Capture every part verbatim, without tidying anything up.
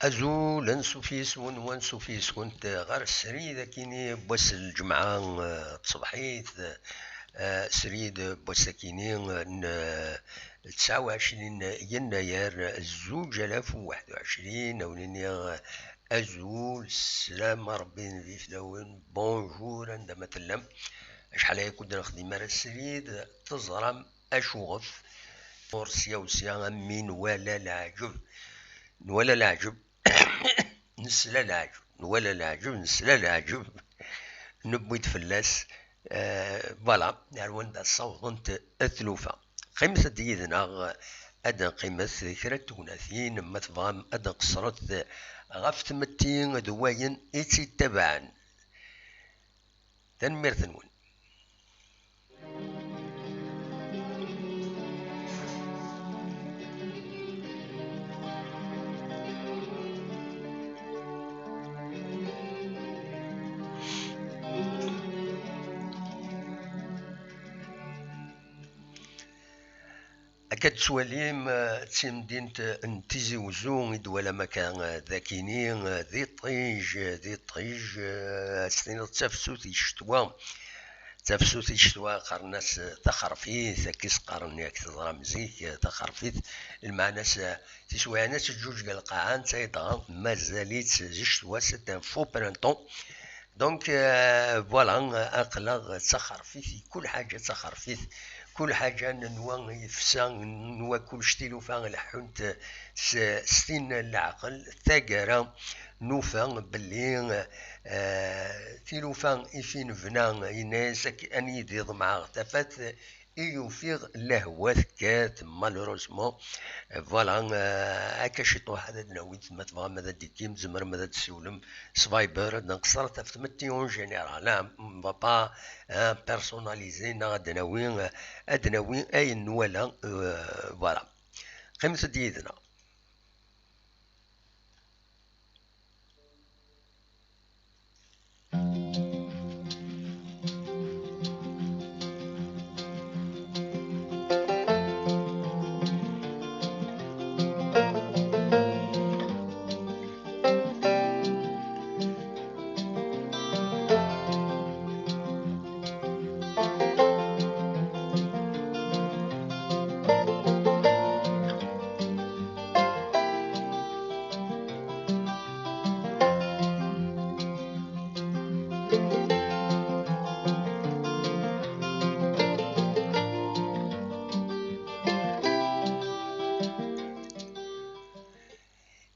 Azul, ansuf yes-wen, wansuf yes-went ɣer srid akini n wass n lǧemɛa, eh, tṣebḥit, eh, srid n wass akini n, eh, tesɛa u ɛecrin yennayer zuǧ alaf u waḥed u ɛecrin, a wen-iniɣ azul, sslam n Rebbi n di fell-awen, bonjour, anda ma tellam. Acḥal aya ur d-nexdim ara srid, teẓram acuɣef. Ur sya u sya, a mmi nwala leɛǧeb, nwala leɛǧeb, nesla leɛǧeb, nwala leɛǧeb, nesla leɛǧeb, newwi-d fell-as, eh, voilà, ar wanda ssawḍent tlufa. Qqimet-d yid-neɣ, ad d-nqqimet kra n tegnatin, ma tebɣam ad nqeṣṣret ɣef tmetti d wayen i tt-ittabaɛen. Tanemmirt-nwen. Akka d-tettwalim, eh, d timdint n Tizi Wezzu i d-twalam akka, eh, d akini, eh, d iṭij, eh, d iṭij, eh, ad s-tiniḍ d tafsut i ccetwa. D tafsut i ccetwa, qqaren-as, eh, taxerfit, akka i s-qqaren, yak teẓram zik, eh, taxerfit, lmeɛna-s, eh, tiswiɛin ad teǧǧuǧeg lqaɛa, netta dɣa mazal-itt di ccetwa, c'est un faux printemps. Donc, euh, voilà, aql-aɣ d taxerfit, kul ḥaǧa d taxerfit, kul ḥaǧa nenwa yefsa, nenwa kullec tilufa leḥḥunt s, s tin n leɛqel, taggara nufa belli, euh, tilufa i t-nebna, yenna-yas ak-, anida i ḍemɛeɣ tafat, i ufiɣ lehwa tekkat, malheureusement. Voilà, euh, akka ciṭuḥ ad d-nawi, ma tebɣam ad d-ikkim, tzemrem ad d-tessiwlem s Viber, ad nqeṣṣer ɣef tmetti en général, hein, on va pas, hein, personnaliser, neɣ ad d-nawi, euh, ad d-nawi ayen nwala, euh, voilà. Qqimet-d yid-neɣ.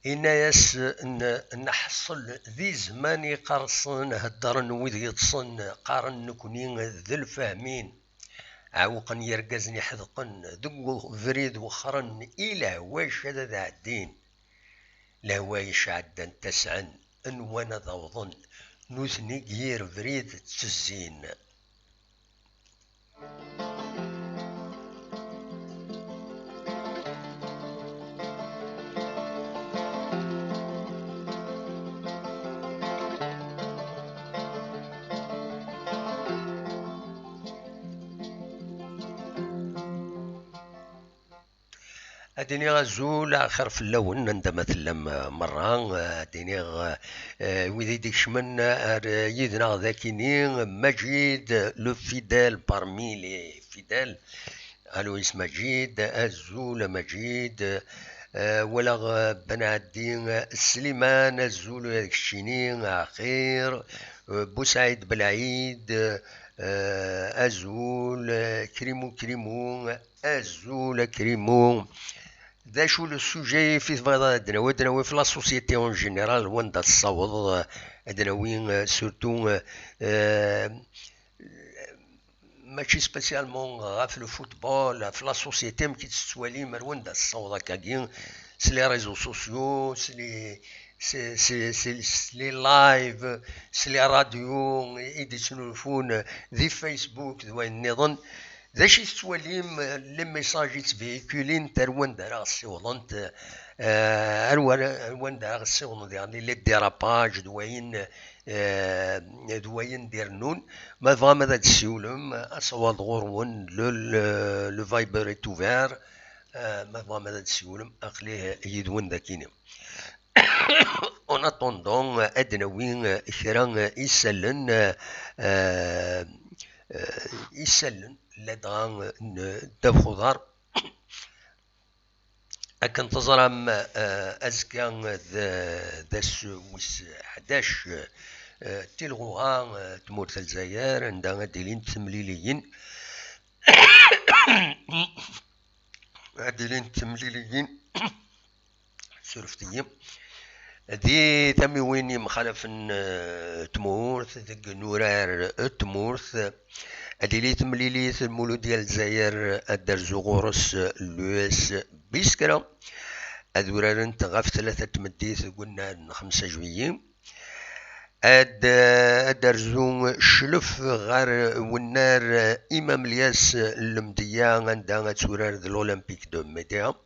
Inna-yas: "N-, neḥṣel di zzman iqerṣen, heddren wid yeṭṭsen, qqaren nekni d lfehmin, ɛewqen yergazen iḥedqen, deg ubrid wexxren i lehwac ad, ad ɛeddin. Lehwac ɛeddan tasɛen, nwan ad awḍen, nutni deg yir brid ttezzin." Ad iniɣ azul, axir fell-awen, anda ma tellam, eh, merra. Eh, ad iniɣ, eh, wid i d-ikecmen, eh, ar, eh, yid-neɣ dakini, Majid, le fidèle parmi les fidèles. Alois Majid, azul a Majid. Eh, walaɣ, eh, Ben Ɛeddi, eh, Sliman, azul ula d keččini, axir. Eh, Busaɛid Belɛid, eh, azul, eh, Krimu Krimu, azul a Krimu. D acu le sujet i tebɣiḍ ad d-nawi? Ad d-nawi ɣef la société en général, wanda tessaweḍ, ad d-nawi, euh, surtout, euh, euh, mačči spécialement ɣef le football, ɣef la société, amek i tt-tettwalim, ar wanda tessaweḍ akkagi, s les réseaux sociaux, s les, s, s, s, s les lives, s les radios i d-ittnulfun di Facebook d wayen nniḍen. D acu i tettwalim, les messages i ttvéhiculent, ar wanda ara ɣ-ssiwḍent, eh, ar wa-, ar wanda ara ɣ-ssiwḍent, yeɛni les dérapages d wayen, eh, d wayen d-irennun? Ma tebɣam ad d-tessiwlem, asawaḍ ɣur-wen, le, le, le Viber est ouvert, eh, ma tebɣam ad d-tessiwlem, aql-i yid-wen dakini. En attendant, ad d-nawi kra isallen, euh, euh, isallen, ladɣa n ddabex uḍar. Akken teẓram, euh, azekka d, d ass wis ḥdac, euh, tilɣuɣa, euh, tmurt n Lezzayer, anda ad d-ilint temliliyin. Ad d-ilint temliliyin. Surfet-iyi. Di tamiwin yemxalafen, eh, tmurt, deg nurar, eh, tmurt, ad d-tili temlilit n Mulud Lezzayer, ad d-terzu ɣur-s, eh, l'U S B s kra. Ad urarent ɣef tlata n tmeddit deg unnar n xemsa juillet. Ad, ad d-terzu Cclef ɣer wennar, eh, Imam Lyas n Lemdeyya, anda ad turar d l'Olympique de Médéa.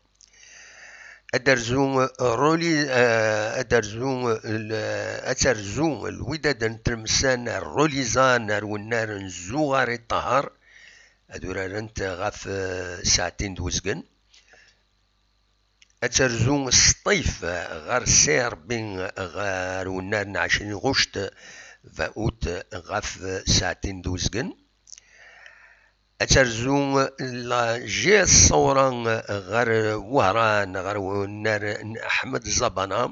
Ad d-terzu Roli-, eh, ad d-terzu l-, ad terzu Lwidad n Tlemsan ar Rolizan ar wennar n Zuɣari Ṭaher. Ad urarent ɣef, eh, saɛtin d uzgen. Ad terzu Sṭif ɣer C R B ɣer wennar n ɛecrin ɣuct, vingt août, ɣef saɛtin d uzgen. Ad terzu la G S Ṣawra ɣer Wehran, ɣer wennar n Ḥmed Ẓabana,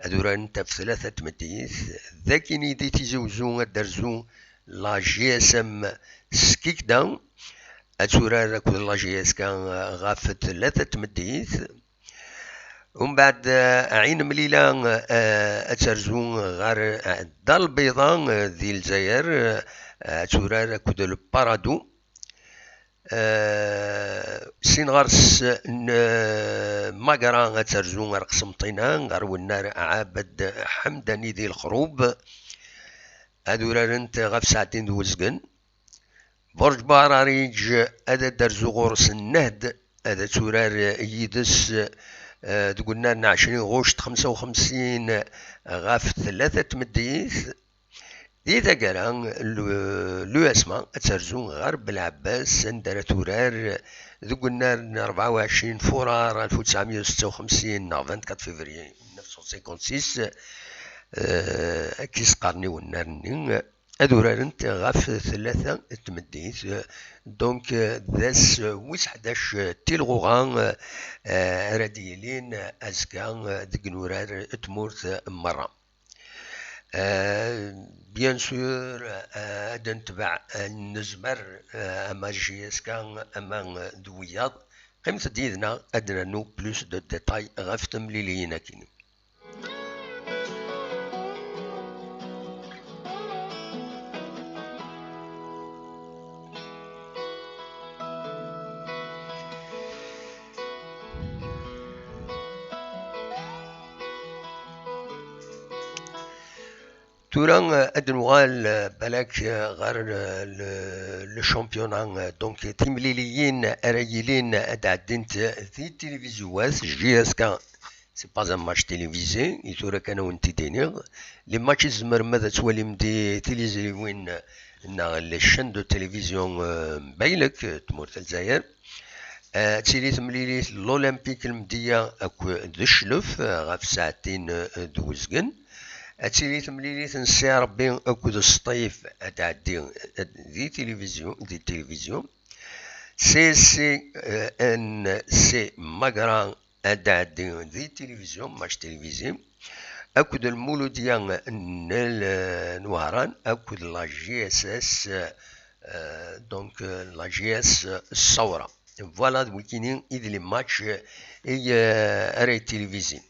ad urarent ɣef tlata n tmeddit. D akini di Tizi Wezzu ad d-terzu la G S M Skikda, ad turar akked la G S K ɣef tlata n tmeddit. Umbeɛd, eh, Ɛin Mlila, eh, ad terzu ɣer, eh, Dda Lbiḍa, eh, di Lezzayer, eh, ad turar akked le Parado. Eh, sin ɣer-s n, eh, Magra ad terzu ɣer Qsenṭina, ɣer wennar Ɛabed Ḥemdani di Lexrub. Ad urarent ɣef saɛtin d uzgen. Burǧ Bahṛariǧ ad d-terzu ɣur-s Nnehd, ad turar yid-s, eh, deg unnar n ɛecrin ɣuct xemsa u xemsin ɣef tlata n tmeddit. Di taggara, l-, l'U S M A ad terzu ɣer Belɛebbas, anda ara turar deg unnar n rebɛa u ɛecrin furar alef u tesɛemya u setta u xemsin neɣ vingt-quatre février mille neuf cent cinquante-six, eh, akka i s-qqaren i wennar-nni. Ad urarent ɣef tlata n tmeddit, donc, eh, d ass wis ḥdac tilɣuɣa, eh, ara d-yilin azekka, eh, deg nurar n tmurt merra. Eh, bien sûr, eh, ad netbeɛ, eh, nezmer, eh, ama J S K, ama d wiyaḍ. Qqimet-d yid-neɣ ad d-nernu plus de détails ɣef temliliyin-agi. Tura, eh, ad nuɣal, eh, balak, eh, ɣer, eh, le, le championnat, eh, donc timliliyin ara yilin ad ɛeddint di tilivizyu-wat, J S K, c'est pas un match télévisé, i tura kan ad wen-t-id-iniɣ. Les matchs tzemrem ad twalim di tilizriwin neɣ les chaînes de télévision, eh, n Baylek, eh, tmurt n Lezzayer. Eh, ad tili temlilit n l'Olympique Lemdeyya akked Cclef, eh, ɣef saɛtin, eh, d uzgen. Ad tili temlilit n C R B akked Sṭif ad tɛeddi, eh, di tilivizyu, di tilivizyu. C S C, eh, N C Magra ad tɛeddi di tilivizyu, match télévisé, akked Lmuludya n, n Wehran, akked la G S S, eh, donc, eh, la G S Ṣawra. Voilà, d wikini i d les matchs, eh, i, eh, ara yettilivizin.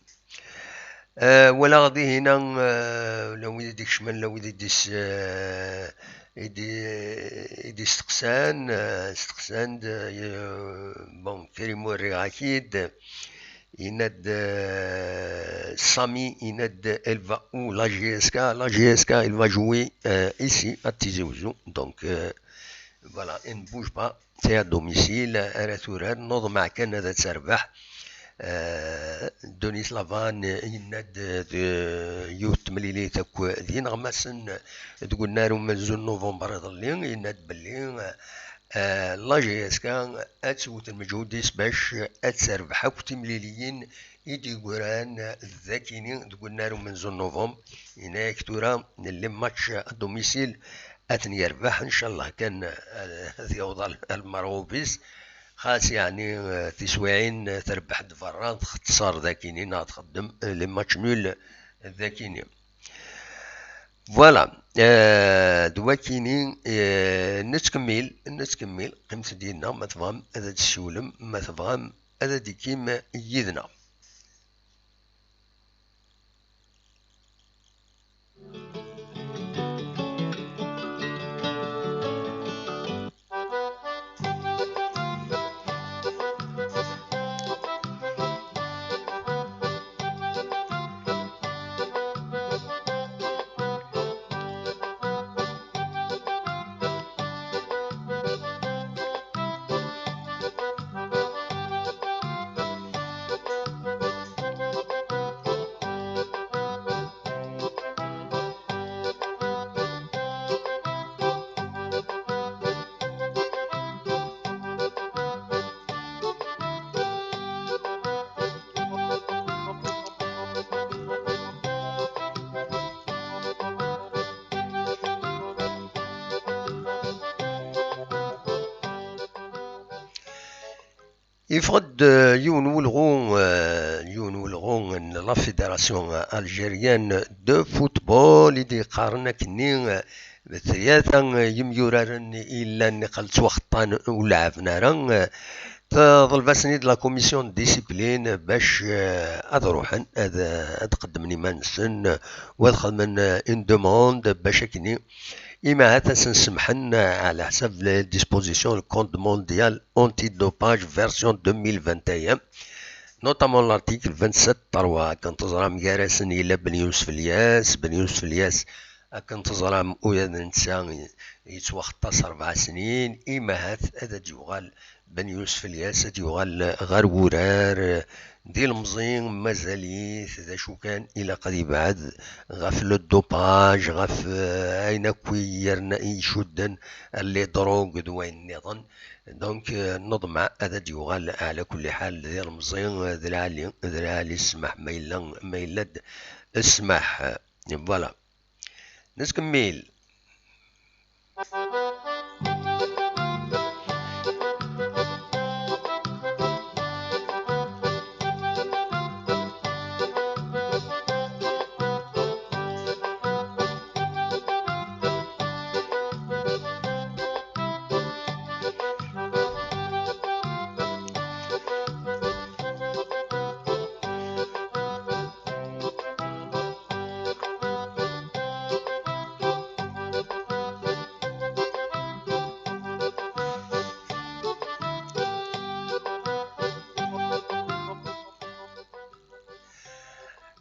Eh, walaɣ dihin, eh, la wid i d-ikecmen, la wid i d-is-, eh, i d-, i d-isteqsan, eh, steqsan-d, eh, bon, Karim uriɣ-ak-id, yenna-d, eh, Sami, yenna-d, elle va où la G S K? La G S K, elle va jouer, eh, ici, à Tizi Ouzou. Donc, eh, voilà, elle ne bouge pas. C'est à domicile, ara turar, nuḍmeɛ kan ad terbeḥ. Eh, Denis Lavan yenna-d d yiwet temlilit akk d yineɣmasen deg unnar umenzu n November iḍelli, yenna-d belli, eh, la G S K ad tewwet lmeǧhud-is bac ad terbeḥ akk timliliyin i d-yeggran d akini deg unnar umenzu n novembre. Yenna-yak tura les matchs à domicile ad ten-yerbeḥ, ncallah kan ad yaweḍ ar lmerɣub-is. Xas yeɛni tiswiɛin terbeḥ-d berra, texteṣer d akini neɣ txeddem les matchs nuls d akini. Voilà. D wakini. Nettkemmil, nettkemmil. Qqimet dinna ma tebɣam ad d-tessiwlem, ma tebɣam ad d-tekkim yid-neɣ. Yeffeɣ-d yiwen n welɣu, yiwen n welɣu n la Fédération Algérienne de Football i d-yeqqaren akkenni d tlata yimyuraren i yellan iqal ttwaxeṭṭan ur lɛaben ara. Teḍleb-asen-id la commission de discipline bac ad ruḥen ad qeddmen iman-nsen u ad xedmen une demande bac akkenni imi ahat ad sen-semḥen ɛla ḥsab les dispositions du Code mondial antidopage version deux mille vingt et un, notamment l'article vingt-sept trois. Akken teẓram gar-asen yella Ben Yousef Lyas. Ben Yousef Lyas, akken teẓram ula d netta yettwaxeṭṭa s rebɛa snin, imi ahat ad d-yuɣal Ben Yousef Lyas ad yuɣal ɣer wurar d ilemẓi, mazal-it d acu kan, ilaq ad yebɛed ɣef le dopage, ɣef ayen akk i yerna i icudden les drogues d wayen nniḍen. Donc neḍmeɛ ad d-yuɣal ɛla kulli ḥal d ilemẓi d lɛali, d lɛali ssmaḥ ma yella, ma yella-d ssmaḥ. Voilà. Nettkemmil.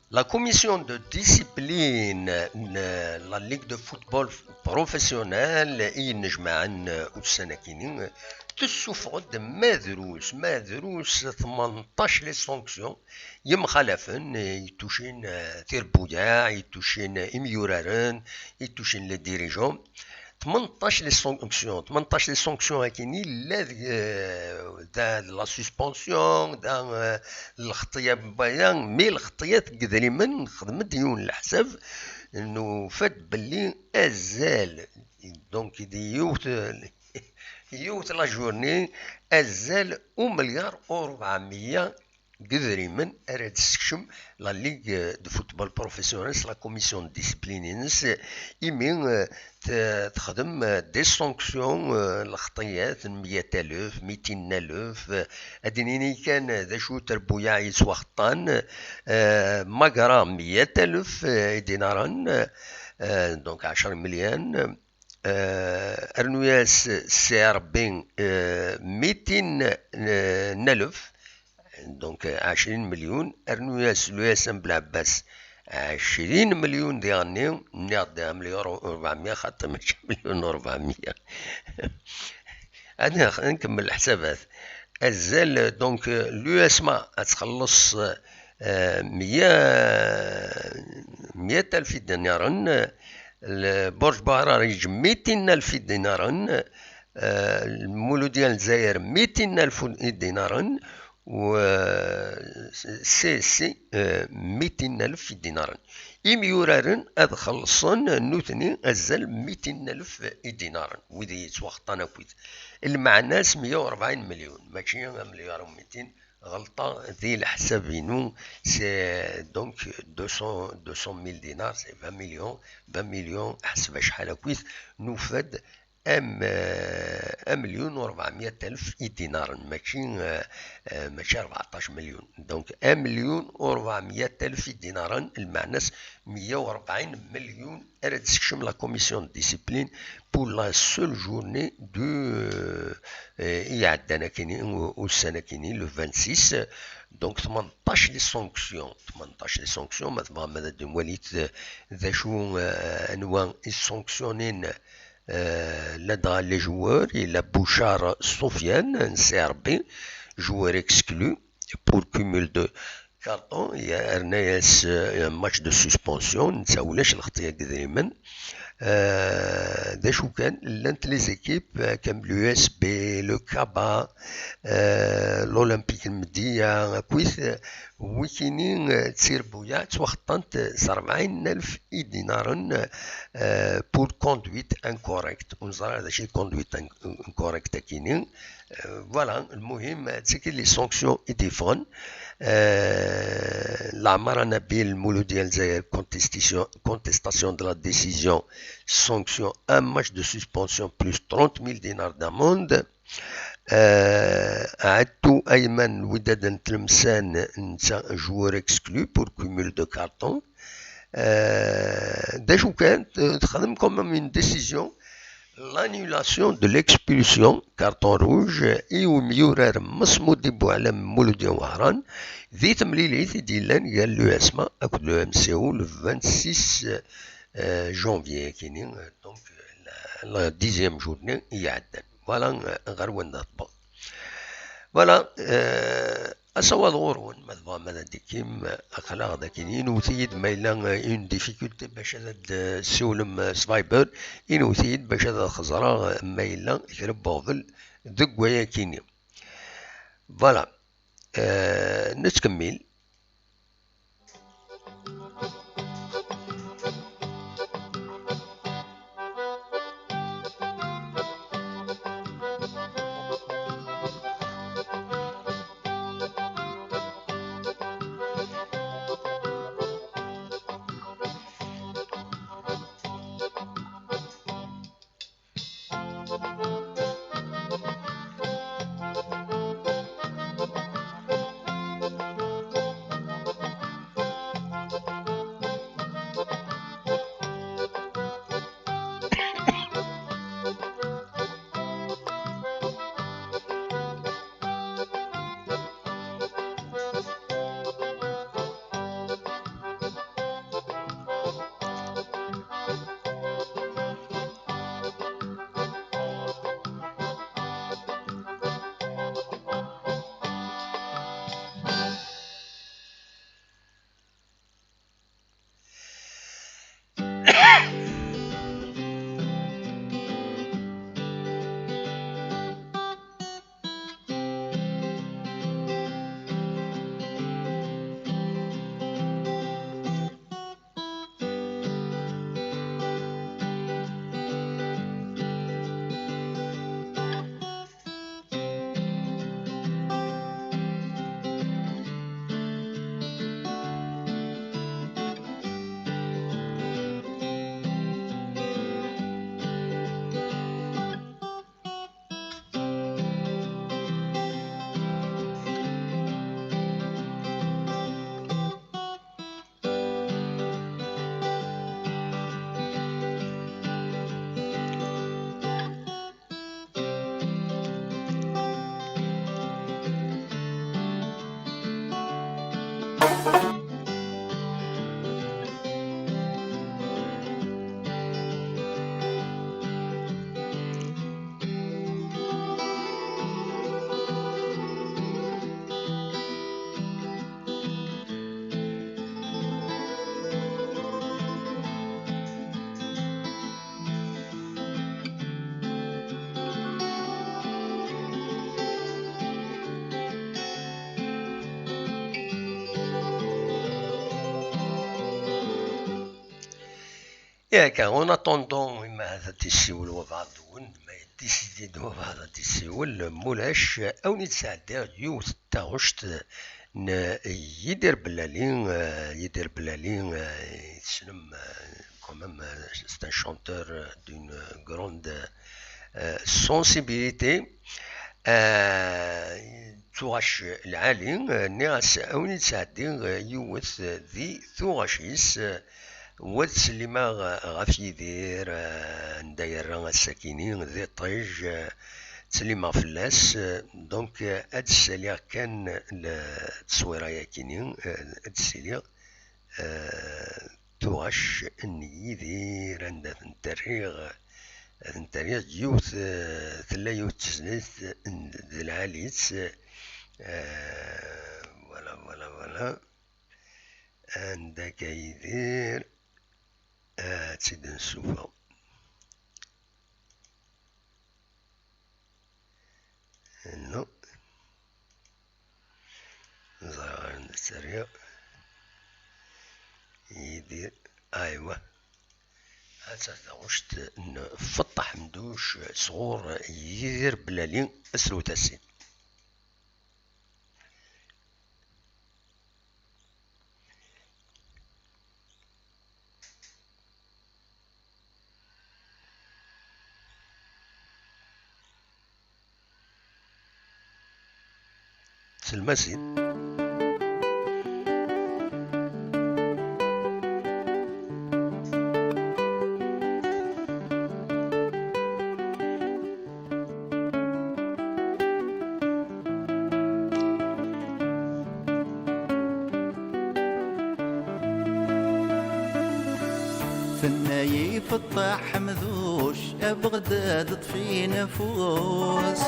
La commission de discipline n la Ligue de football professionnel i yennejmaɛen ussan-akini, tessufeɣ-d ma drus, ma drus tmenṭac les sanctions yemxalafen, yettucin tirbuyaɛ, yettucin imyuraren, yettucin les dirigeants. Tmenṭac les sanctions, tmenṭac les sanctions akini, la d, da d la suspension, da, eh, lxeṭya n waya, mi lxeṭyat n yedrimen, nexdem-d yiwen leḥsab, nufa-d belli azal, donc di yiwet, yiwet la journée, azal umelyaṛ u rebɛemya n yedrimen ara d-tessekcem la Ligue de football professionnel s la commission de discipline-ines, imi, eh, t-, texdem, eh, des sanctions, eh, lxeṭiyat n meyya alef, mitin alef, eh, ad d-nini kan, eh, d acu terbuyaɛ yettwaxeṭṭan, eh, magra meyya alef, eh, idinaren, eh, donc ɛecra imelyan, eh, rnu-yas C R B, eh, mitin, eh, n alef, donc, eh, ɛecrin melyun, rnu-yas l'U S M Belɛebbas ɛecrin melyun diɣenni, nniɣ-d melyun u rebɛemya, xaṭi mačči melyun u rebɛemya. Ad nx-, ad nkemmel leḥsabat. Azal, donc, eh, l'U S M A ad txelleṣ, eh, meyya, meyya alef idinaren, Burj Bahrar yeǧǧ mitin alef idinaren, eh, Muludya n Lezzayer mitin alef idinaren, و c'est, c'est, euh, mitin alef idinaren. Imyuraren ad xellṣen nutni azal mitin alef idinaren, wid yettwaxeṭṭan akkit. Lmeɛna-s meyya u rebɛin melyun, mačči amelyar u mitin, ɣelṭeɣ di leḥsab-inu, c'est donc deux cents, deux cent mille dinars, c'est vingt millions, vingt millions, ḥseb acḥal akkit, nufa-d am, euh, amelyun u rebɛemya alef idinaren, mačči, euh, euh, mačči rbeɛṭac melyun. Donc, amelyun u rebɛemya alef idinaren, lmeɛna-s meyya u rebɛin melyun ara d-tessekcem la commission de discipline pour la seule journée du, euh, euh, iɛeddan akini, u-, ussan akini, le vingt-six. Donc, tmenṭac les sanctions, tmenṭac les sanctions, ma tebɣam ad d-twalit, euh, d acu, euh, anwa i sanctionnin, euh, ladɣa les joueurs, yella Bouchar Sofiane, n C R B, joueur exclu pour cumul de cartons, yerna-yas, euh, un match de suspension, netta ulac lxeṭṭa deg idrimen. Euh, d acu kan, llant les équipes, euh, comme l'U S B, le Kaba, euh, l'Olympique Mdia, akkit, euh, wikini, euh, d tirbuyaɛ ttwaxeṭṭant, euh, s rebɛin alef idinaren, euh, pour conduite incorrecte. Ur neẓri ara d acu i d conduite in-, incorrecte akini. Euh, voilà, lmuhim, d tagi les sanctions i d-yeffɣen. Euh, Laɛmara Nabil, Mouloudi Alzayer, contestation, contestation de la décision, sanction, un match de suspension plus trente mille dinars d'amende. Euh, Atou Ayman, Widad n Tlemsan, netta joueur exclu pour cumul de cartons. Euh, d acu kan, t-, texdem quand même une décision, l'annulation de l'expulsion, carton rouge, i umyurar Mesmoudi Boualem, Mouloudi Wahran, di temlilit i d-yellan gar l'U S M A akked le M C O le vingt-six, euh, janvier akini, donc la, la dixième journée i iɛeddan. Voilà, euh, ɣer wanda tewweḍ. Voilà, euh, asawaḍ ɣur-wen, ma tebɣam ad d-tikim, aql-aɣ dagi. Inwet-iyi-d ma yella, euh, une difficulté bac ad d-ssiwlem, euh, s Viber, inwet-iyi-d bac ad xeẓreɣ, euh, ma yella kra n uɣbel deg wayakini. Voilà. Euh, nettkemmil. Yak, en attendant, ma ad d-isiwel wabɛaḍ-nwen, ma yedisidi-d wabɛaḍ ad d-isiwel, mulac, ad wen-id-sɛeddiɣ yiwet n taɣect n Yidir Bellali. Eh, Yidir Bellali, eh, tessnem, eh, quand même, eh, c'est un chanteur, eh, d'une grande, eh, sensibilité. Eh, tuɣac lɛali, eh, nniɣ-as, ad wen-id-sɛeddiɣ, eh, yiwet, eh, di tuɣac-is, eh, Wa ttsellimeɣ ɣef Yidir, eh, anda yerra ass-akini d iṭij, eh, ttsellimeɣ fell-as, eh, donc, eh, ad d-ssaliɣ kan le-, tteswira-yakini, eh, ad d-ssaliɣ, eh, tuɣac n Yidir anda tent-rriɣ, tent-rriɣ yiwet, eh, tella yiwet tezlit n, d lɛali-tt, eh, voilà, voilà, voilà. Anda akka Yidir? Ah, ad tt-id-nessufeɣ. Non. Ẓriɣ anda tt-rriɣ. Yidir. Aywa. Atta taɣect n Feṭṭa Ḥemduc sɣur Yidir Bellali, aslewt-as-in. Selmasin. Tenna-yi Feṭṭa Ḥemduc, a Beɣdad ṭṭef-in afus.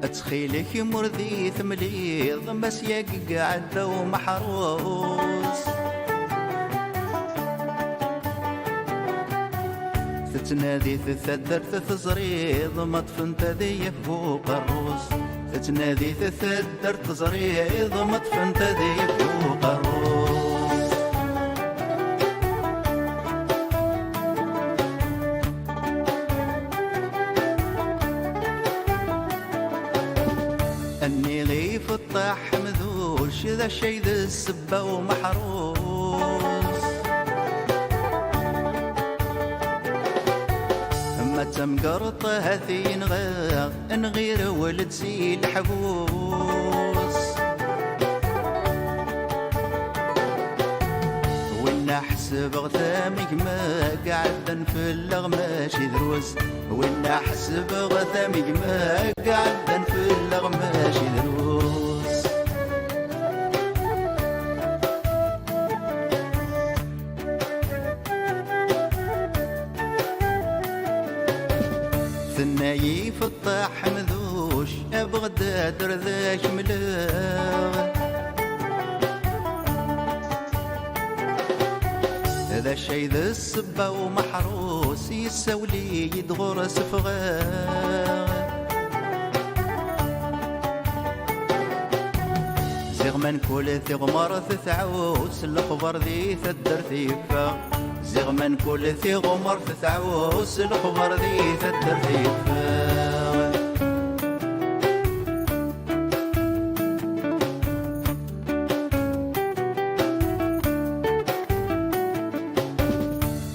Ttxil-k, imur di temliḍ, ma s-yagi iɛedda umeḥrus. Tettnadi-t taddart teẓriḍ, ma ṭṭfent ad yaf bu uqerrus. Tettnadi-t taddart teẓriḍ, ma ṭṭfent ad yaf bu uqerrus. Nniɣ i Feṭṭa Ḥemduc, d acu ay d ssebba umeḥrus? Ma d tamgerḍt ahat yenɣa, nɣir weled si leḥbus. Winna ḥesbeɣ tamegma, iɛeddan fell-aɣ mačči drus. Winna ḥesbeɣ tamegma, iɛeddan fell-aɣ mačči drus. Tenna-yi Feṭṭa Ḥemduc, a Beɣdad ar d ak-mleɣ. D acu ay d ssebba umeḥrus, yessawel-iyi-d ɣur-s ffɣeɣ. Ziɣ ma nkul tiɣmert tɛus, lexbar di taddart yeffeɣ. Ziɣ ma nkul tiɣmert tɛus, lexbar di taddart yeffeɣ.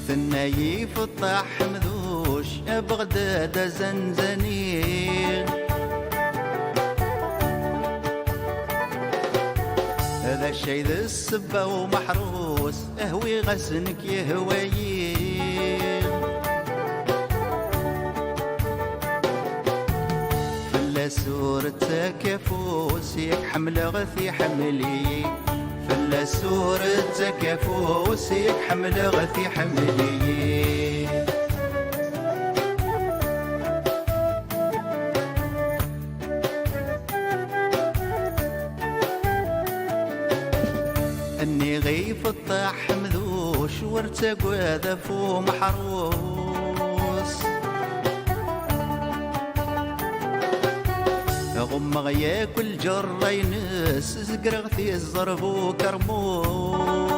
Tenna-yi Feṭṭa Ḥemduc, a Beɣdad azanzani. D acu ay d ssebba umeḥrus, hwiɣ-as nekk yehwa-yi. Fell-as ur ttak afus, yak ḥemmleɣ-t iḥemmel-iyi. Fell-as ur ttak afus, yak ḥemmleɣ-t iḥemmel-iyi. Nniɣ i Feṭṭa Ḥemduc, ur ttagad ɣef umeḥrus. Ɣum Meɣ yakk lǧerra-ines, zegreɣ tiẓerb ukermus.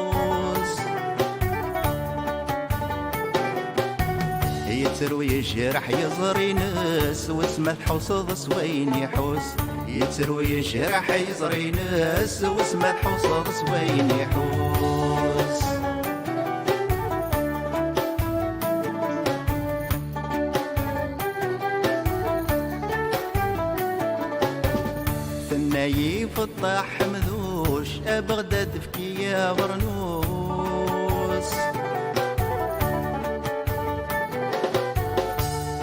Yettru yejreḥ yiẓri-ines, wis ma tḥusseḍ s wayen iḥuss. Yettru yejreḥ yiẓri-ines, wis ma tḥusseḍ s wayen iḥuss. Tenna-yi Feṭṭaḥ Ḥemduc, a Beɣdad efk-iyi abernus.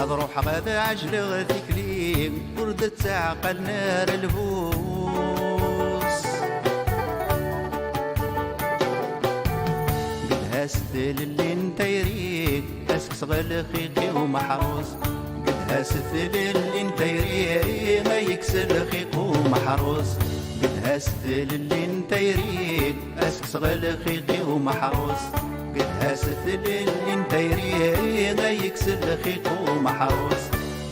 Ad ruḥeɣ ad ɛejleɣ tikli, ur d-ttaɛqalen ara lbus. Gedha s tlelli n tayri, a s-kkseɣ lxiq i umeḥrus. Gedha s tlelli n tayri, a yekkes lxiq umeḥrus. Gedha s tlelli n tayri, a s-kkseɣ lxiq i umeḥrus. Gedha s tlelli n tayri, a yekkes lxiq umeḥrus.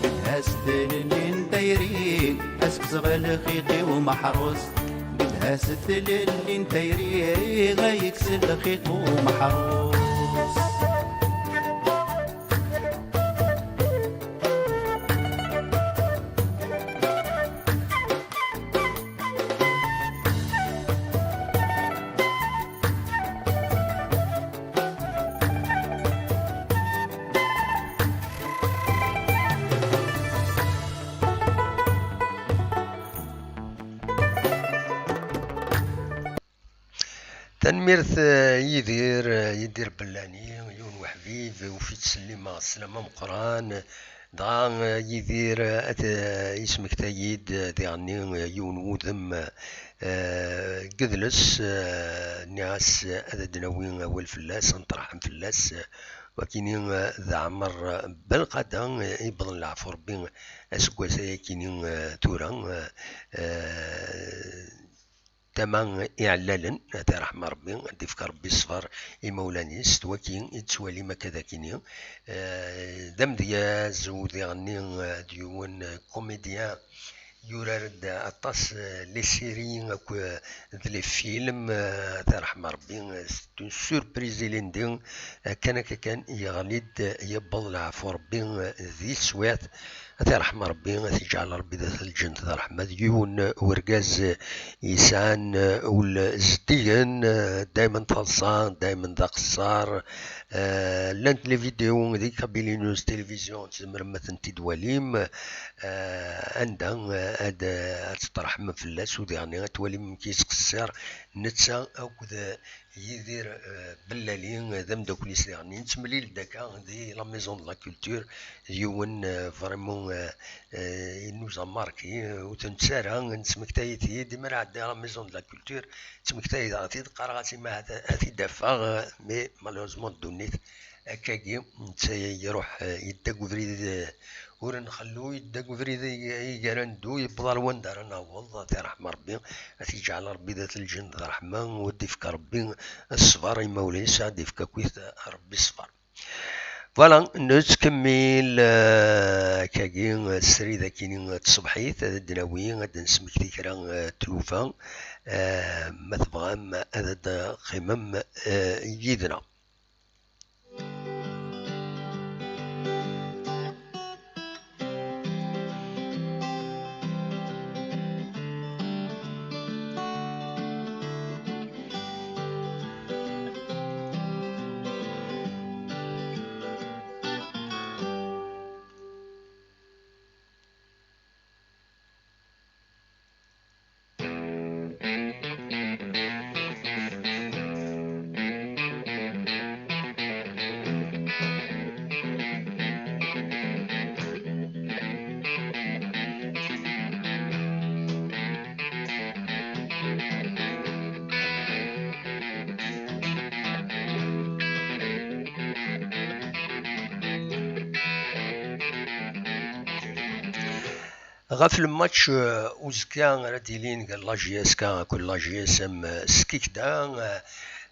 Gedha s tlelli n tayri, a s-kkseɣ lxiq i umeḥrus. Gedha s tlelli n tayri, a yekkes lxiq umeḥrus. Tanemmirt, eh, Yidir, eh, Yidir Bellani, yiwen weḥbib, ufi-t sellimeɣ sslama meqqran. Dɣa, eh, Yidir, eh, at, eh, yesmektay-id, eh, diɣenni, eh, yiwen wudem, eh, deg idles, eh, nniɣ-as, eh, ad d-nawi awal fell-as, ad neṭreḥem fell-as, eh, wakini, eh, d Ɛmer, eh, Belqada, eh, yewwḍen leɛfu Rebbi aseggas-a yakini, eh, tura, eh, eh, tama iɛellalen, ad t-iṛḥem Rebbi, ad d-ifk Rebbi ṣṣber i imawlan-is, d waki i d-tettwalim akka d akini. Eh, d amedyaz u diɣenni, eh, d yiwen, eh, comédien, yurar-d aṭas, eh, les séries akk, eh, d les films, eh, ad t-iṛḥem Rebbi, eh, c'est une surprise ilindi, eh, kan akka kan yeɣli-d, eh, yewweḍ leɛfu Rebbi, eh, di teswiɛt, ad t-iṛḥem Rebbi, ad t-iǧɛel Rebbi d at lǧent d ṛṛeḥma. D yiwen urgaz yesɛan ul zeddigen, daymen d taḍsa, daymen d aqeṣṣar. Eh, llant les vidéos di Kabylie News Télévision, tzemrem ad tent-id-twalim. Eh, anda, eh, ad, ad teṭṭerḥem fell-as, u diɣenni ad twalim amek yettqeṣṣir netta akked Yidir, eh, Bellali, eh, d ameddakel-is diɣenni. Nettemlil-d akka di la Maison de la Culture, d yiwen, eh, vraiment, eh, eh, il nous a marqué, eh, ur t-nettu ara, nesmektay-it-id, imi ara ɛeddiɣ la Maison de la Culture, ttmektay-d-aɣ-t-id, qqareɣ-as imi ad, ad t-id-afeɣ, eh, mais malheureusement ddunit akkagi, netta iruḥ, eh, yedda deg ubrid, eh, ur nxellu, yedda deg ubrid i, i gar aneddu, yewweḍ ar wanda ara naweḍ, ad t-iṛḥem Rebbi, ad t-iǧɛel Rebbi d at lǧent d ṛṛeḥma, u ad d-ifk Rebbi ṣṣber i imawlan-is, ad d-ifk akkit Rebbi ṣṣber. Voilà, nettkemmil, eh, akkagi, eh, srid akini, eh, tṣebḥit, ad d-nawi, ad d-nesmekti kra, eh, tlufa, eh, ma tebɣam ad d-teqqimem, eh, yid-neɣ. Ɣef le match, euh, uzekka ara d-ilin gar la J S K akked la J S M, euh, Skikda, euh,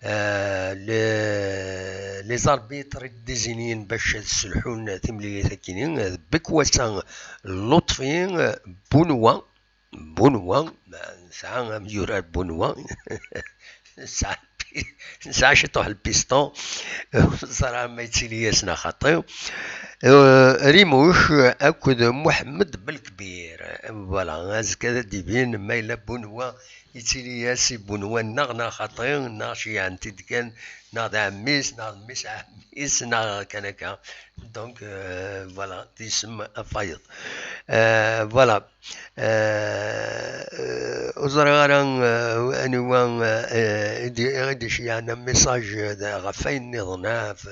euh, les, les arbitres i d-désignin bac ad sselḥun timlilit-agi-nni, euh, Bekwasa Lotfi, euh, Bunwa, Bunwa, nesɛa amyurar Bunwa, nesɛa, nesɛa ciṭuḥ lpiston, ẓra ma yettili-as neɣ xaṭi. Euh, Rimuc akked Muḥemmed Belkbir. Voilà, azekka ad d-ibin ma yella Bunwa yettili-as i Bunwa-nneɣ neɣ xaṭi, neɣ ceyyɛen-t-id kan, neɣ d ɛemmi-s, neɣ d mmi-s ɛemmi-s, neɣ kan akka. Donc, euh, voilà, d isem afayeḍ. Euh, voilà. Euh, euh, ur ẓriɣ ara, euh, aniwa, euh, i d-, i d-iceyyɛen amessage, euh, ɣef wayen nniḍen, ah, f-,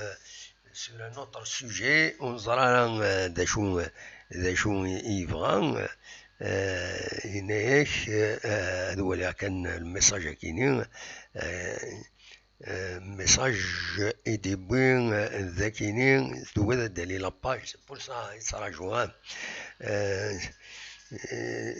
sur un autre sujet, ur neẓri ara, euh, d acu, d acu i, i yebɣa, euh, yenna-yak, euh, ad waliɣ kan lmessage-agi-ni, euh, euh, message i d-yewwi, euh, d akini, tewwiḍ ad d-tali la page, c'est pour ça i ttṛajuɣ, ah. Euh, euh,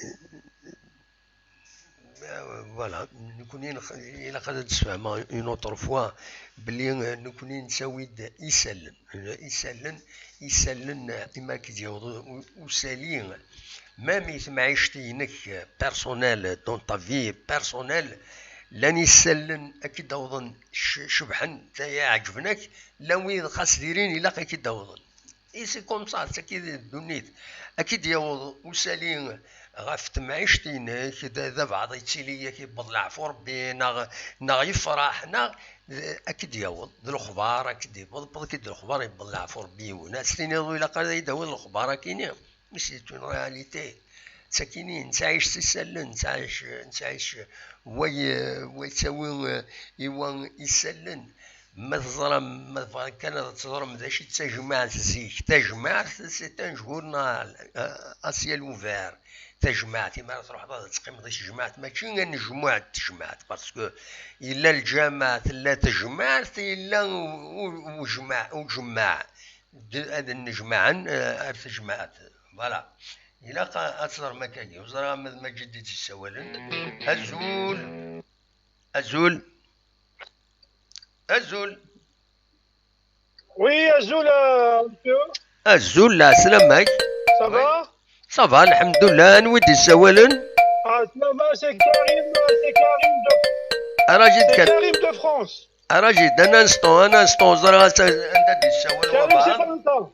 euh, voilà, nekkni nex-, ilaq ad d-sfehmeɣ une autre fois belli, euh, nekkni nettawi-d isallen. Isallen, isallen, euh, imi ad k-d-yaweḍ u-, usali, même i temɛict-inek, euh, personnelle, dans ta vie personnelle, llan isallen ad k-id-awḍen c-, cebḥen, iɛeǧben-ak, llan wid xas d-irin ilaq ad k-id-awḍen. Et c'est comme ça, d tagi d ddunit. Ad k-id-yaweḍ usali ɣef temɛict-inek, d, d abeɛḍ yettili-yak yewweḍ leɛfu Rebbi, neɣ, neɣ yefreḥ, neɣ, d, ad k-id-yaweḍ, d lexbar ad k-id-yewweḍ, wwḍ-ak-id lexbar yewweḍ leɛfu Rebbi yiwen. Ad s-tiniḍ ur ilaq ara ad yi-d-tawiḍ lexbar akini. Mais c'est une réalité. D takini, nettɛic s isallen, nettɛic, nettɛic, wa y-, wa yettawi, euh, i wa isallen. Ma teẓram, ma tebɣam kan ad teẓrem d acu i d tajmaɛt zik. Tajmaɛt, c'est un journal, euh, à ciel ouvert. Tajmaɛt, imi ara truḥeḍ ad teqqimeḍ i tejmaɛt, mačči anejmuɛ n tejmaɛt, parce que yella lǧameɛ, tella tejmaɛt, yella u-, u-, ujmaɛ, ujmaɛ. D-, ad nnejmaɛen, euh, ar tejmaɛt. Voilà. Ilaq a-, ad teẓrem akkagi. Ur ẓriɣ ma d Maǧid i d-yessawalen. Azul. Azul. Azul. Oui, azul, euh, monsieur. Azul, lɛeslama-k. Ça va? Ça va, lḥemdullah. Anwa i d-yessawalen? Ah, ça va, c'est Karim, euh, c'est Karim de, Arajid c'est Karim. Karim de France. Arajid, un instant, un instant, ẓriɣ anta, anda d-yessawal Karim, wabɛaḍ. C'est pas longtemps.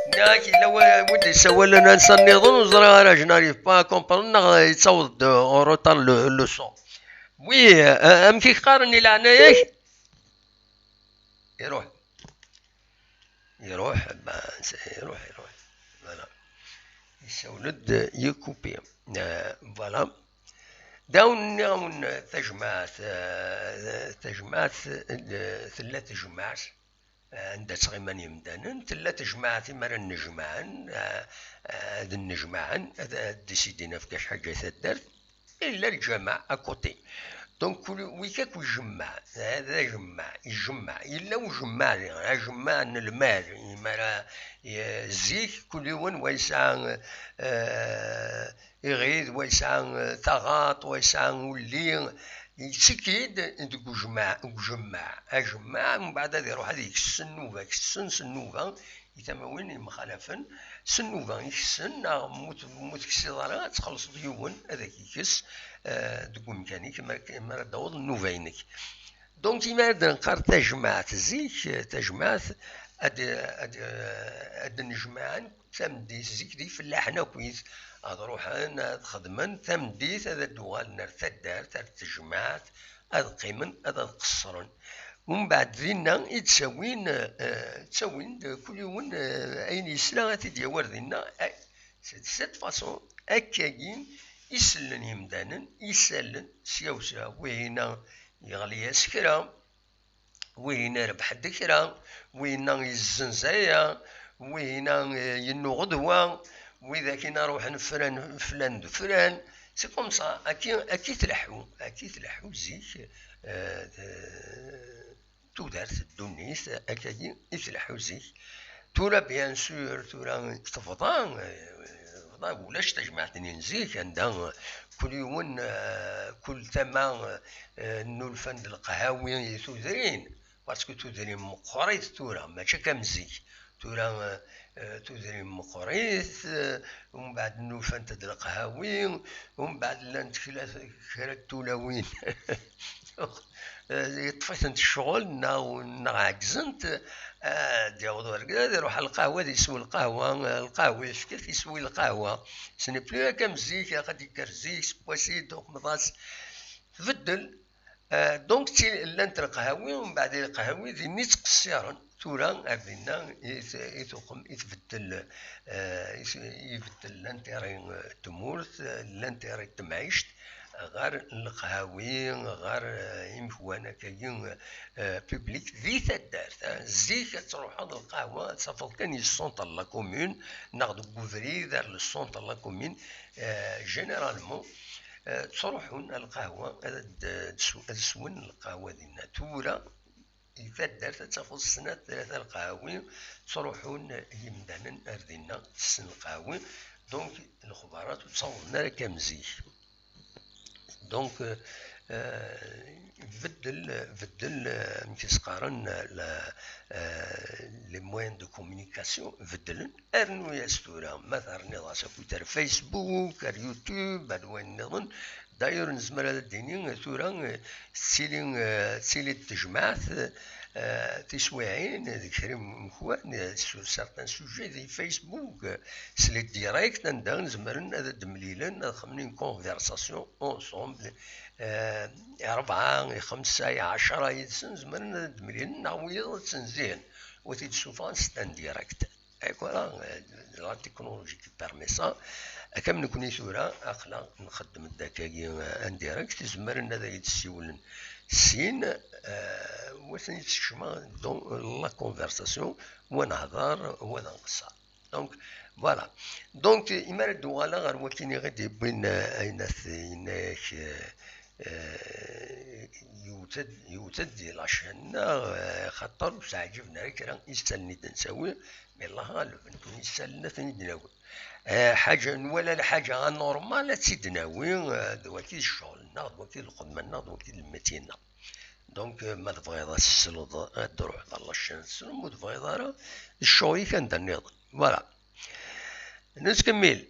Nniɣ-ak, yella wa-, wid d-yessawalen ansa nniḍen, ur ẓriɣ ara, je n'arrive pas à comprendre, neɣ yettaweḍ-d en retard le, le son. Oui, euh, amek i k-qqaren i leɛnaya-k? Iruḥ. Iruḥ, ben, c'est, iruḥ, iruḥ. Voilà. Yessawel-d, yekkupi. Euh, voilà. Dawn nniɣ-awen tajmaɛt, euh, tajmaɛt, euh, tella tejmaɛt, euh, anda ttɣiman yemdanen, tella tejmaɛt imi ara nnejmaɛen, euh, euh, ad nnejmaɛen, ad, ad d-isidin ɣef kra ḥaǧa i taddart. Yella lǧameɛ à côté. Donc, kul, wi akk ijemmeɛ, d ajemmeɛ, ijemmeɛ. Yella ujemmeɛ diɣen, ajemmeɛ n lmal. Imi ara, eh, zik, kul yiwen wa yesɛa, eh, iɣid, wa yesɛa, eh, taɣaṭ, wa yesɛa ulli. Yettekki-d deg ujemmeɛ, deg ujemmeɛ. Ajemmeɛ, mbeɛd ad iruḥ ad yekkes s nnuba, kksen s nnuba, i tamawin yemxalafen, s nnuba i kksen, neɣ mu t-, mu teksiḍ ara, ad txellṣeḍ yiwen, ad ak-ikkes, eh, deg umkan-ik, mi ara, mi ara d-taweḍ nnuba-inek. Donc, imi ara d-neqqar tajmaɛt zik, eh, tajmaɛt, ad, ad, ad d-nnejmaɛen tameddit zik d ifellaḥen akkit, ad ruḥen, ad xedmen, tameddit ad d-uɣalen ar taddart, ar tejmaɛt, ad qqimen, ad, ad qeṣṣren. Umbeɛd dinna i d-ttawin, eh, ttawin-d kul yiwen, eh, ayen yesla ad t-id-yawi ar dinna. Eh, c'est de cette façon, akkagi i sellen yemdanen, i sellen sya u sya. Wihina yeɣli-as kra, wihina irebḥ-d kra, wihina yezzenz aya, wihina, eh, yennuɣ-d wa, widak-ina ruḥen fran, flan d flan. C'est comme ça, akka, akka i tleḥḥu, akka i tleḥḥu zik, eh, t-, tudert, ddunit, akkagi i tleḥḥu zik. Tura, bien sûr, tura tebḍa, eh, tebḍa, ulac tajmaɛt-nni n zik, anda, eh, kul yiwen, eh, kul tama, eh, nnulfan-d lqahawi i tudrin, parce que tudrin meqqrit tura, mačči akka am zik. tura, eh, eh, tudrin meqqrit, eh, umbeɛd nufant-d leqhawi, umbeɛd llant kra, kra n tulawin yeṭṭef-itent ccɣel neɣ, neɣ ɛeggzent, eh, ad d-yaweḍ urgaz, ad iruḥ ɣer lqahwa, ad isew lqahwa, eh, lqahwa yefka-t, yeswi lqahwa. Ce n'est plus akka am zik, ilaq ad d-yekker zik, sewwas-it, uqmeḍ-as. Tbeddel. Eh, donc, ti-, llant leqhawi, mbeɛd leqhawi, din i ttqessiren. Tura, ar dinna i t-, i tuqem, i tbeddel, eh, i s-, i ibeddel l'intérêt, eh, n tmurt, eh, l'intérêt n temɛict, ɣer leqhawi, ɣer, eh, imekwan akkagi, eh, public di taddart, eh. Zik ad truḥeḍ lqahwa, ad tafeḍ kan yessunṭer la commune, neɣ deg ubrid ar le centre la commune, eh, généralement, eh, ttruḥun ar lqahwa, ad, ad, ad swen lqahwa dinna. Tura, di taddart ad tafeḍ snat, tlata lqahwi, ttruḥun yimdanen ar dinna, tessen lqahwi. Donc, lexbarat ur ttawḍen ara akka am zik. Donc, euh, euh, beddel, beddel, euh, amek i s-qqaren, la, euh, les moyens de communication, beddlen. Rnu-yas tura, ma terniḍ-as akkit ar Facebook, ar YouTube, ar wayen nniḍen. D'ailleurs, nezmer ad d-nini tura, eh, tettili, eh, tettili-d tejmaɛt, eh, tiswiɛin deg kra n umekwan, eh, sur certains sujets di Facebook, eh, s les directs, anda zemren ad d-mlilen, ad xedmen une conversation ensemble, eh, i rebɛa, i xemsa, i ɛecra yid-sen, zemren ad d-mlilen, neɣ wiyaḍ ad tt-nzihen, u ad t-id-ssufɣen, c'est un direct. Et voilà, euh, la technologie qui permet ça. Akka am nekni tura, aql-aɣ nxeddem-d akkagi, euh, en direct, zemren ad ak-d-ssiwlen sin, euh, u ad ten-id-sekcmeɣ dans la conversation, wa nehḍer, wa d nqeṣṣer. Donc, voilà. Donc, imi ara d-uɣaleɣ ɣer wakken i ɣ-id-yewwin, euh, ayen at yenna-yak, euh, eh, yewwet-d, yewwet-d di la chaîne-nneɣ, eh, xaṭer ur s-ɛǧiben ara kra isallen i d-nettawi, mais Allah ɣaleb, nekkni isallen ad ten-id-nawi. Eh, ḥaǧa, nwala lḥaǧa anormal ad tt-id-nawi, eh, d waki d ccɣel-nneɣ, d waki d lxedma-nneɣ, d waki d lmetyi-nneɣ. Donc, eh, ma tebɣiḍ ad tesleḍ, ad d-truḥeḍ ɣer la chaîne ad tesleḍ, ma ur tebɣiḍ ara, d ccɣel-ik anda nniḍen. Voilà. Nettkemmil.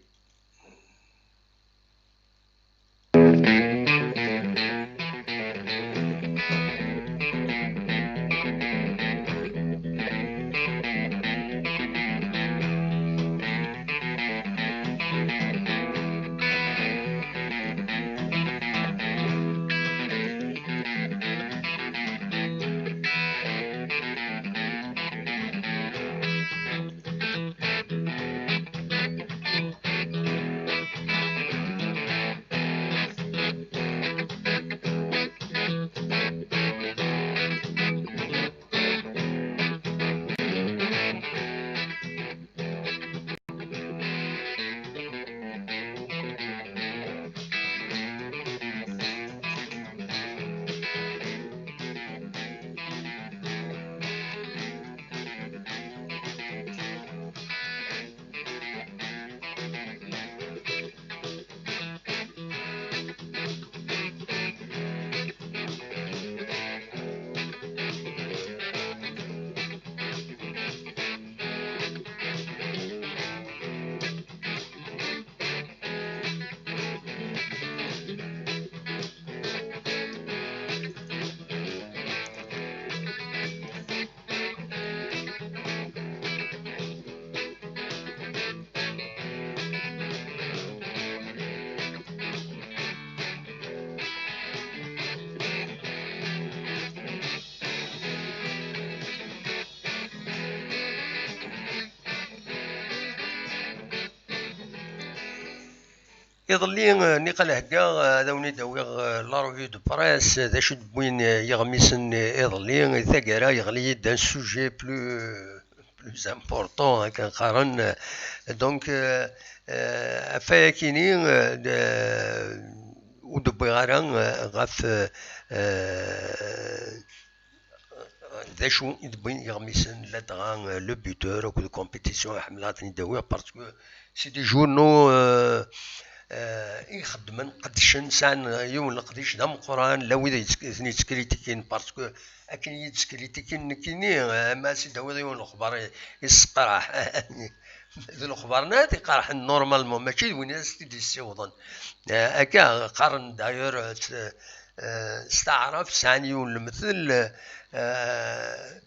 Iḍelli, eh, niqal heggaɣ, eh, ad awen-id-awiɣ, eh, la revue de presse, eh, d acu d-wwin, eh, yiɣmisen, eh, iḍelli, eh, taggara, yeɣli-yi-d un sujet plus, plus important, akken qqaren, eh, donc, eh, eh, ɣef wayakini, eh, d-, eh, ur d-wwiɣ ara, eh, ɣef, eh, eh, d acu i d-wwin yiɣmisen, ladɣa, euh, le buteur akked compétition, ḥemmleɣ ad ten-id-awiɣ parce que c'est des journaux, euh, eh, i ixeddmen, qeddcen, sɛan yiwen leqdic d ameqqran, la wid i ten-yettkriṭikin, parce que akken i yi-d-ttkriṭikin nekkini, eh, ma ad s-id-tawiḍ yiwen lexbar i, i tesqerḥ. D lexbar-nni ad iqerḥen normalement, mačči d win i as-t-id-yessiwḍen. Eh, akka qqaren d'ailleurs, eh, s taɛrabt sɛan yiwen lemtel, eh,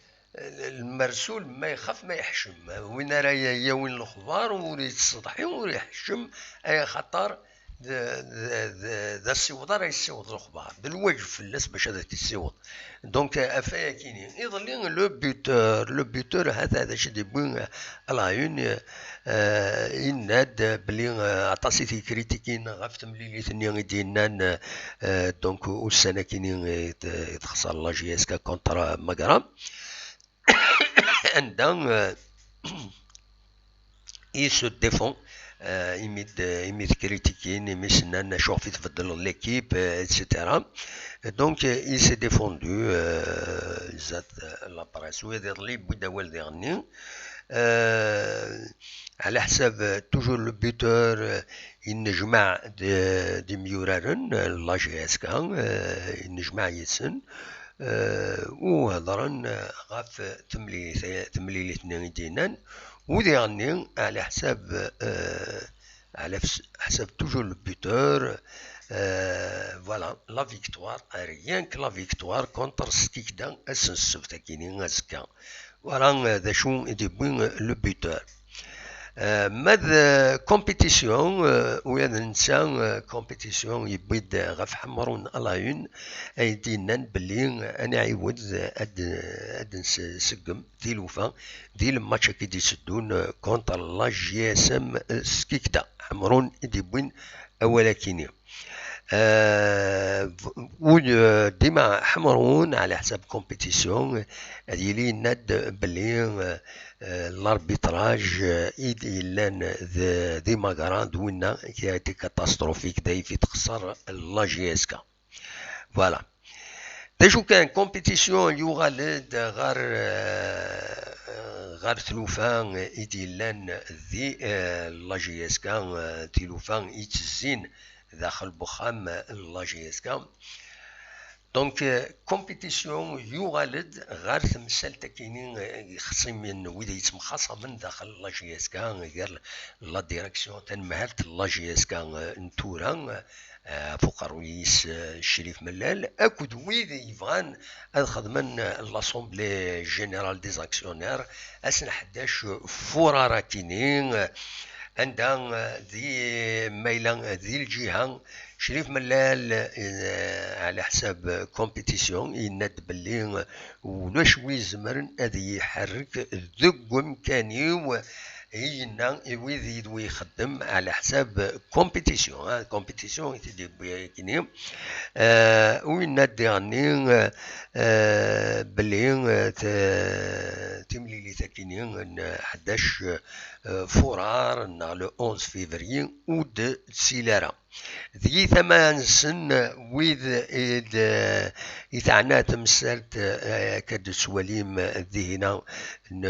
lmersul ma ixaf ma yeḥcem. Win ara y-, yawin lexbar ur yettseḍḥi ur yeḥcem, ay axaṭer d, d, d, d asiweḍ ara yessiweḍ lexbar, d lwajeb fell-as bac ad t-yessiweḍ. Donc, euh, ɣef wayakini, iḍelli, le buteur, le buteur, hata d acu d-yewwi, euh, à la une, euh, yenna-d belli, euh, aṭas i t-yekritikin ɣef temlilit-nni i d-yennan, euh, donc, ussan-akini i t-, i texṣer la J S K contre Magra. Anda, euh, il se défend, euh, imi d, imi d-kritikin, imi s-nnan acuɣef i tbeddleḍ l'équipe, euh, et cetera. Donc, euh, il s'est défendu, euh, zdat, euh, la presse. U iḍelli yewwi-d awal diɣenni. Euh, ɛla ḥsab, euh, toujours le buteur, euh, yennejmaɛ d, d imyuraren, euh, la J S K, euh, yennejmaɛ yid-sen. Euh, u hedren, euh, ɣef temlilit, temlilit-nni i d-yennan. U diɣenni, ɛla ḥsab, euh, ɛla fs-, ḥsab toujours le buteur, euh, voilà, la victoire, rien que la victoire contre Skikda ass n ssebt-akini azekka. Voilà, euh, d acu i d-yewwi, euh, le buteur. Euh, ma d, euh, compétition, euh, ula d netta, euh, compétition yewwi-d ɣef Ḥemrun à la une, ay d-yennan belli, euh, ad nɛiwed, euh, ad, ad nseggem tilufa di lmatch-agi d-itteddun, euh, contre la J S M, euh, Skikda. Ḥemrun i d-yewwin awal-akini. Euh, u, euh, dima Ḥemrun, ɛla ḥsab compétition, ad yili yenna-d belli, euh, euh, l'arbitrage, euh, i d-yellan d, di Magra d winna qui a été catastrophique, d ayf i texṣer la J S K. Voilà. D acu kan, compétition yuɣal-d ɣer, euh, ɣer tlufa i d-yellan di, euh, la J S K, euh, tilufa i ttezzin daxel n uxxam n la J S K. Donc, euh, compétition yuɣal-d ɣer temsalt-akini, euh, ixṣimen, wid yettemxaṣamen daxel n la J S K, gar la direction, tanemhalt n la J S K, euh, n tura, euh, ɣef uqerruy-is, euh, Crif Mellal, akked wid yebɣan ad xedmen, euh, l'Assemblée Générale des Actionnaires, ass n ḥdac furar akini, euh, anda, euh, di, ma yella, euh, di lǧiha, Crif Mellal, euh, ɛla ḥsab compétition, yenna-d belli, euh, ulac wi izemren ad yi-iḥerrek deg wemkan-iw, i yenna i wid yid-wi ixeddem ɛla ḥsab compétition, ah, compétition i t-id-yewwi akini. Euh, u yenna-d diɣenni, euh, belli, euh, t-, timlilit akini n ḥdac, euh, furar neɣ le onze février ur d-tsil ara. Deg tama-nsen, wid i d-, i teɛna temsalt, eh, akka d-tettwalim dihina, n,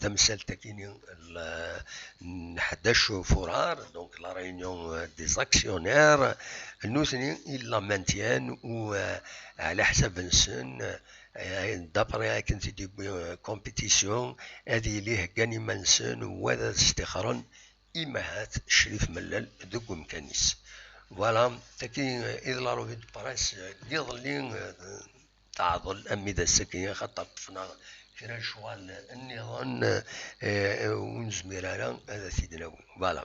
tamsalt akini, l-, n ḥdac furar, donc la réunion des actionnaires, nutni, ils la maintiennent u, eh, ɛla ḥsab-nsen, eh, d'après akken t-id-yewwi, eh, compétition, ad yili heggan iman-nsen u ad stixren imahat Crif Mellal deg umkan-is. Voilà, tagi, eh, i d la revue de presse, eh, n yiḍelli, eh, teɛḍel armi d ass-agi, axaṭer ṭṭfen-aɣ kra n lecɣal nniḍen, eh, eh, ur nezmir ara ad t-id-nawi. Voilà.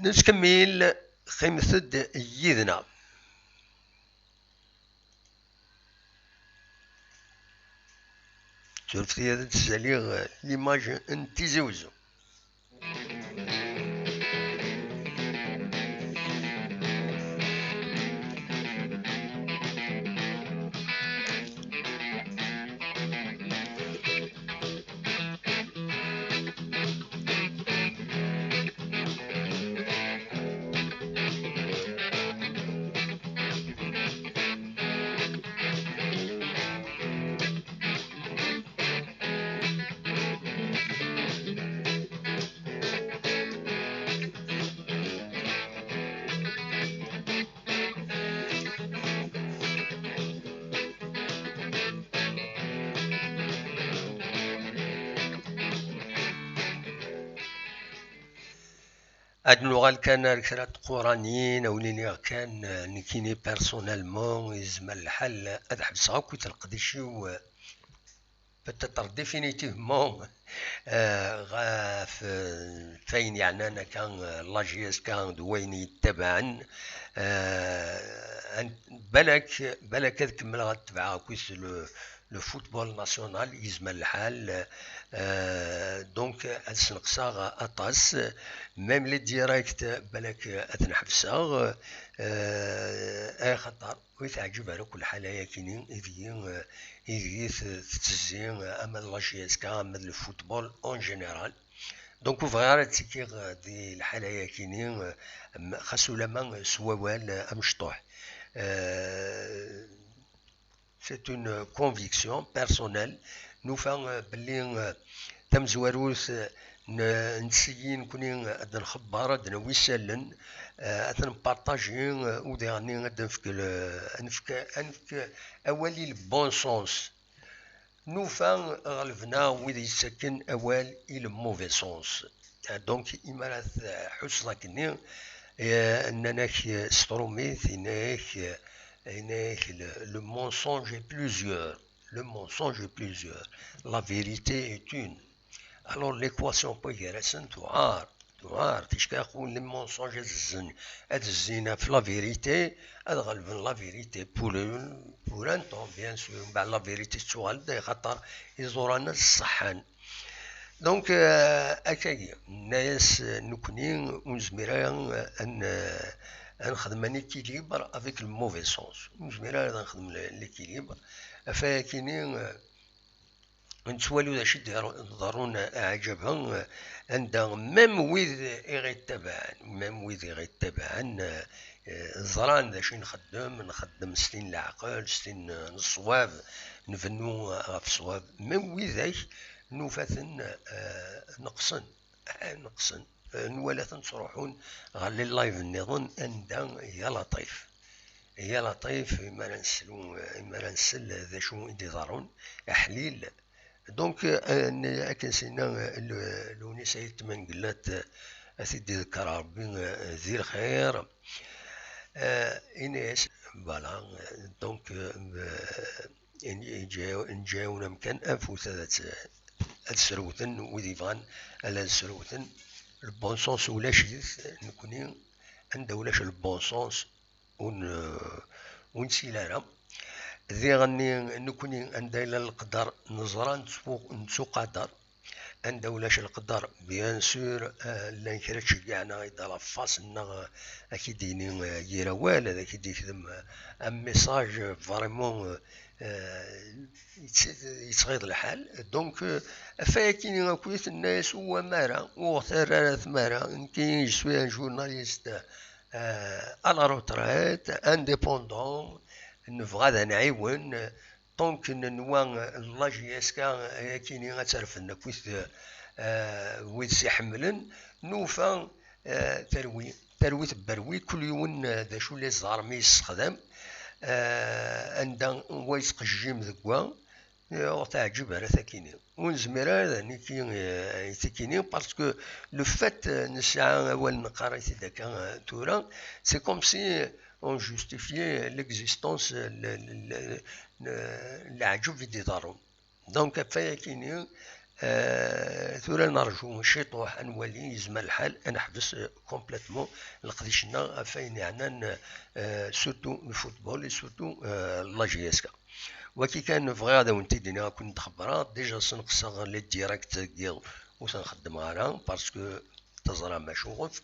Nettkemmil, qqimet-d yid-neɣ. Surfet-iyi ad d-ssaliɣ, eh, l'image n Tizi Wezzu. Ad nuɣal kan ar kra n tquranin, a wen-iniɣ kan, eh, nekkini personnellement, yezmer lḥal ad ḥebseɣ akk leqdic-iw, eh, peut-être définitivement, eh, ɣef, eh, fayen yeɛnan akka, eh, la J S K d wayen yettabaɛen. Eh, an-, balak, balak ad kemmleɣ ad tebɛeɣ akkit le, le football national, yezmer lḥal. Euh, donc, ad sneqseɣ aṭas, même les directs, balak ad ten-ḥebseɣ, euh, axaṭer ur yi-teɛǧib ara akk lḥala-yakini ideg, ideg tettezzi ama d la J S K, ama d le football en général. Donc, ur bɣiɣ ara ad ttekkiɣ di lḥala-yakini, xas ulama s wawal amecṭuḥ. Euh, C'est une conviction personnelle. Nufa, euh, belli, euh, tamezwarut, euh, n-, netteg nekkni ad nxebber, ad nawi isallen, euh, ad ten-npartaji, euh, u diɣenni ad nefk le, ad nefk, ad nefk awal i le bon sens. Nufa ɣelben-aɣ wid yettaken awal i le mauvais sens. Donc, imi ara tḥusseḍ akkenni, eh, nnan-ak, eh, s trumit, yenna-ak, eh, yenna-ak, le, le mensonge est plusieurs. Le mensonge est plusieurs. La vérité est une. Alors, l'équation n wagarasen tuɛar, tuɛar, ticki les mensonges ad zzin, ad zzin ɣef la vérité, ad ɣelben la vérité pour, pour un temps, bien sûr, mbeɛd la vérité tettuɣal-d, axaṭer iẓuran ad ṣeḥḥan. Donc, euh, akkagi, nenna-yas, euh, nekkni ur nezmir ara, euh, ad n-, euh, ad nexdem un équilibre avec le mauvais sens. Ur nezmir ara ad nexdem le-, l'équilibre. Ɣef wayakini, euh, nettwali d acu i d-iḍerrun, euh, aɛjaben, euh, anda même wid i ɣ-ittabaɛen, même wid i ɣ-ittabaɛen, euh, euh, ẓran d acu i nxeddem, nxeddem s tin n leɛqel, s tin, euh, n ṣṣwab, nbennu, euh, ɣef ṣṣwab. Même widak nufa-ten, eh, neqsen, eh, neqsen. Eh, nwala-ten ttruḥun ɣer les lives nniḍen anda ya Laṭif. Ya Laṭif, imi ara nsel, imi ara nsel d acu i d-iḍerrun, aḥlil. Donc, eh, n-, akken s-yenna, eh, L-, Lewnis Ayt Mengellat, eh, ad t-id-iḍker Rebbi, eh, di lxir. Eh, ini-as, voilà, eh, donc, eh, Neǧǧa-yawen amkan, anfut ad, ad srewten wid yebɣan ad, ad srewten. Le bon sens ulac-it, nekkni anda ulac le bon sens ur n-, ur nettili ara. Diɣenni nekkni anda yella leqder neẓra, nettu-, nettuqader. Anda ulac leqder, bien sûr, eh, llan kra tceggɛen-aɣ-id à la face-nneɣ, eh, ad k-id-yini, eh, yir awal, ad ak-id-yekdem, eh, un message, eh, vraiment, eh, eh, yettɣiḍ lḥal. Donc, eh, ɣef wayakini akk i tenna-yas, ur wama ara, ur ɣ-terra ara tmara, nekkini je suis un journaliste, eh, à la retraite, indépendant, nebɣa ad nɛiwen, tant que nenwa la J S K ayakini ad tt-refden akkit, eh, wid s-iḥemmlen, nufa, eh, terwi, terwi tebberwi, kul yiwen, eh, d acu les armes yessexdam, eh, anda wa yettqejjim deg wa, eh, ur teɛǧib ara takini. Ur nezmir ara ad niki, eh, i tikini, parce que le fait, eh, nesɛa awal neqqar-it-id akka, eh, tura, c'est comme si on justifiait l'existence, le, le, le, le, leɛǧeb i d-iḍerrun. Donc, ɣef wayakini, eh, tura nerǧu ciṭuḥ, ad nwali, yezmer lḥal ad neḥbes, eh, complètement leqdic-nneɣ ɣef wayen yeɛnan, eh, surtout le football et surtout, eh, la J S K. Wagi kan bɣiɣ ad awen-t-id-iniɣ, ad ken-d-xebbreɣ. Déjà sneqseɣ les directs-agi ur ten-xeddmeɣ ara, parce que teẓram acuɣef.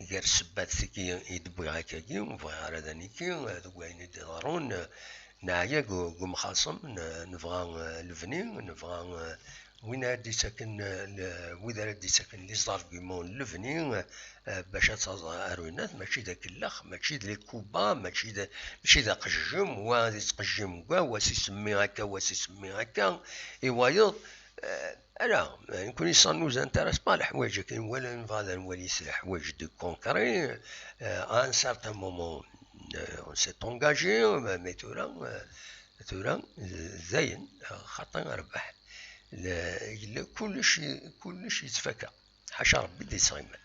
Gar ssebbat tigi i d-wwiɣ akkagi, ur bɣiɣ ara ad niki, eh, deg wayen i d-iḍerrun, eh, neɛya deg, deg umxaṣem, n-, nebɣa, eh, lebni, nebɣa, eh, win ara d-ittaken, eh, le-, wid ara d-ittaken les arguments n lebni, eh, bac ad taẓ arunat, mačči d akellex, mačči d les coups bas, mačči d, mačči d aqejjem, wa ad ittqejjim deg wa, wa s-isemmi akka, wa s-isemmi akka, i wayeḍ, eh, Ala, nekkni ça nous intéresse pas leḥwayeǧ akken, wala nebɣa ad nwali s leḥwayeǧ du concret, euh, à un certain moment, euh, on s'est engagé, mais, mais tura, euh, tura, euh, dayen, euh, xaṭi rbeḥ. Le-, yella kullec, kullec yettfaka. Ḥaca Rebbi d-ittɣiman.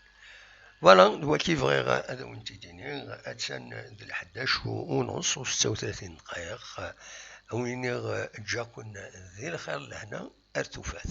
Voilà, d waki bɣiɣ ad awen-t-id-iniɣ, attan d lḥdac u, u nus u setta u tlatin dqayeq. Awen-iniɣ, ǧǧaken di lxir, lehna ar tufat.